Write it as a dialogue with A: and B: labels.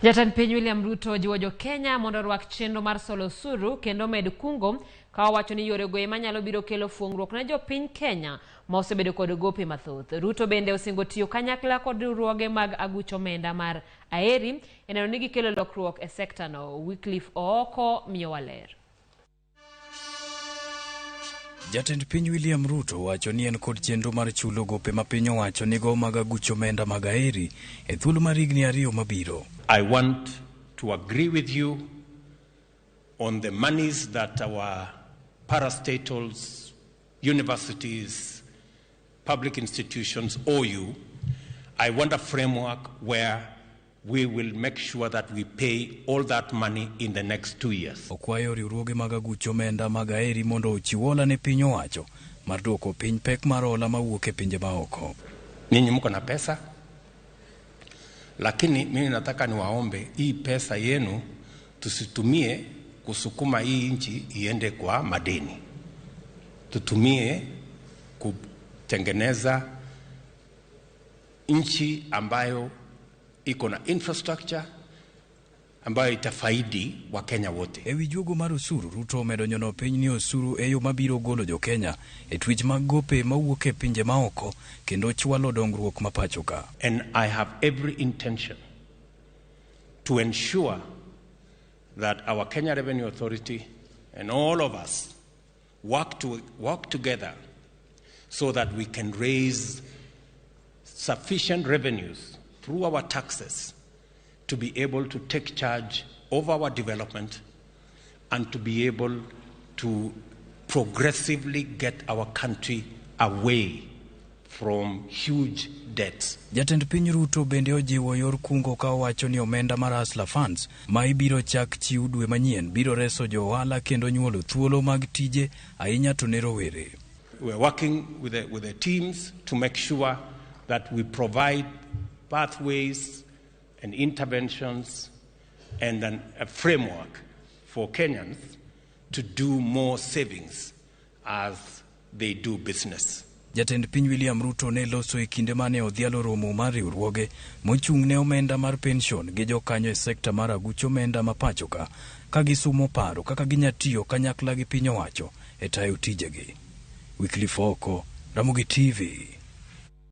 A: Jatend piny William Ruto ojiwo jo-Kenya mondo orwak chenro mar solo osuru kendo med kungo ka owacho ni yorego ema nyalo biro kelo fuong'ruok ne jopiny Kenya ma osebedo kod gope mathoth. Ruto bende osingo tiyo kanyakla kod riwruoge mag aguch omenda mar Aeri e neno ni gikelo lokruok e sekta no. Wycliffe Ooko miyowa ler.
B: Jatend piny William Ruto wacho ni en kod chenro mar chulo gope ma piny owacho nigo mag aguch omenda mag Aeri e thuolo mar higni 2 mabiro.
C: I want to agree with you on the monies that our parastatals, universities, public institutions owe you. I want a framework where we will make sure that we pay all that money in the next 2 years.
B: Okwayo riwruoge mag aguch omenda mag Aeri mondo ochiw hola ne piny owacho mar duoko piny pek mar hola mawuok e pinje maoko.
C: Ninyi mko na pesa, lakini mimi nataka niwaombe hii pesa yenu tusitumie kusukuma hii nchi iende kwa madeni. Tutumie kutengeneza nchi ambayo iko na infrastructure ambayo itafaidi Wakenya wote.
B: E wi juogo mar osuru, Ruto omedo nyono piny ni osuru e yo mabiro golo jo-Kenya e twech mag gope mawuok e pinje maoko kendo chwalo dongruok ma pacho ka.
C: And I have every intention to ensure that our Kenya Revenue Authority and all of us work together so that we can raise sufficient revenues through our taxes to be able to take charge of our development and to be able to progressively get our country away from huge debts.
B: Jatend piny Ruto bende ojiwo yor kungo ka owacho ni omenda mar Hustler Funds ma ibiro chak chiw dwe manyien biro reso jo ohala kendo nyuolo thuolo mag tije ahinya to ne rowere.
C: We're working with the teams to make sure that we provide pathways and interventions and a framework for Kenyans to do more savings as they do business.
B: Jatend piny William Ruto ne loso e kinde mane odhialo romo mar riwruoge mochung' ne omenda mar pension gi jokanyo e sekta mar aguch omenda ma pacho ka, ka gisumo paro kaka ginya tiyo kanyakla gi piny owacho e tayo tijegi. Wycliffe Ooko, Ramogi TV.